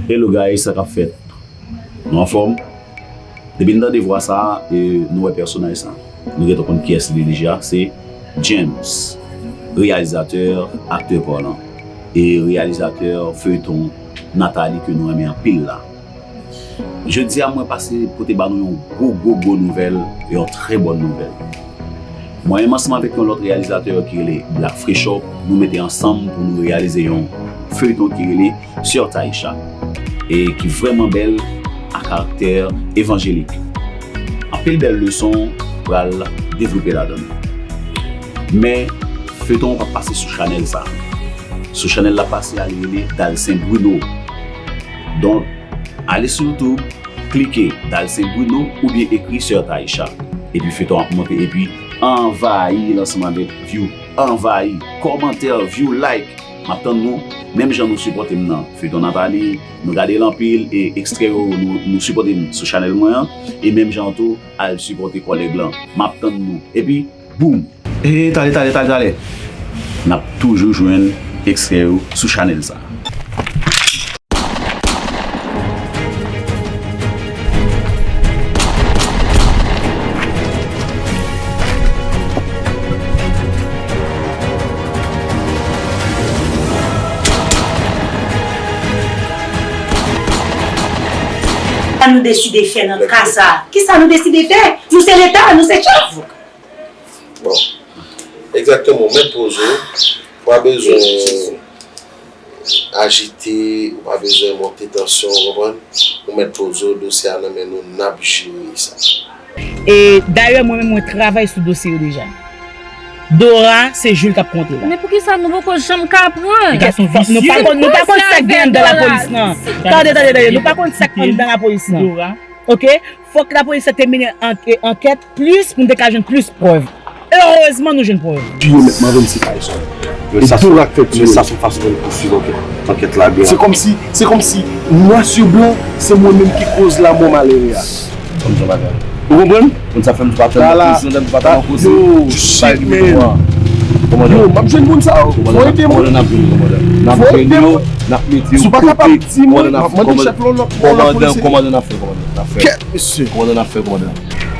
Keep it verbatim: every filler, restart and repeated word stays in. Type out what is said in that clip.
Hello guys, sa k ap fèt? Nou anfòm? Depi n tande vwa sa a, e, nou wè pèsonaj sa a. Nou gentan konn kiyès li deja, se James, reyalizatè, aktè palan, e reyalizatè feyton Nathalie ke nou renmen anpil la. Jodi a, mwen pase pote ba nou yon gwo, gwo, gwo nouvèl, yon trè bòn nouvèl. Mwen menm ansanm avèk yon lòt reyalizatè ki rele Black Freshop, nou mete ansanm pou nou reyalize yon feyton ki rele Sè Taïcha, e ki vrèman bèl, a karaktè evanjelik. Anpil bèl leson pral devlope ladan l. Men, feyton an p ap pase sou chanèl sa a. Sou chanèl l ap pase a, li rele Dalcin Bruno. Donk, ale sou YouTube, klike Dalcin Bruno oubyen ekri Sè Taïcha. Epi feyton ap monte, epi anvayi l ansanm avèk view, anvayi, kòmantè, view, like. M ap tann nou, menm jan nou sipòte m nan feyton Nathalie, nou gade l anpil, e ekstrè yo, nou, nou sipòte m sou chanèl mwen an, e menm jan tou, al sipòte kòlèg lan. M ap tann nou. Epi, boum! E, talè, talè, talè, talè. N ap toujou jwenn ekstrè yo sou chanèl sa a. Sa nou deside fè nan ka sa a? Kisa nou deside fè? Nou se Leta, nou se chèf. Bon, egzakteman, ou mèt poze w, ou pa bezwen ajite, ou pa bezwen monte tansyon, ou konprann? Ou mèt poze w, dosye a nan men nou, n ap jere sa. E dayè, mwen menm, mwen travay sou dosye yo deja. Dora, se jou l k ap konte la. Men poukisa nou poko janm ka pran? Gason visye. Nou pa konn, nou pa konn sa k gen anndan lapolis lan. Tande, tande, tande. Nou pa konn sa k anndan lapolis lan. Dora. Oke? Fòk lapolis la te mennen an-, e, ankèt plis pou n te ka jwenn plis prèv. Erezman, nou jwenn prèv. Tiye mèt mwen vennsis kay sòl. E Dora k fè tiye. Men sa se yon fason pou n pouswiv ankèt, ankèt la byen. Se kòmsi, se kòmsi, nwa sou blan, se mwen menm ki koz lanmò malere a. Ou konprann? Moun sa fè m pa tèlman koze, m pa tèlman koze. Yo, shit, man. Yo, m ap jwenn moun sa yo. Fò ede mwen. Kòmandan, n ap jwenn yo, kòmandan. N ap jwenn yo, n ap mete yo kote. Si w pa kapab di mwen, m ap mande chèf lan, lòt, lòt polisye. Kòmandan, n ap fè, kòmandan, n ap fè. Kèt, mesye. Kòmandan, n ap fè, kòmandan.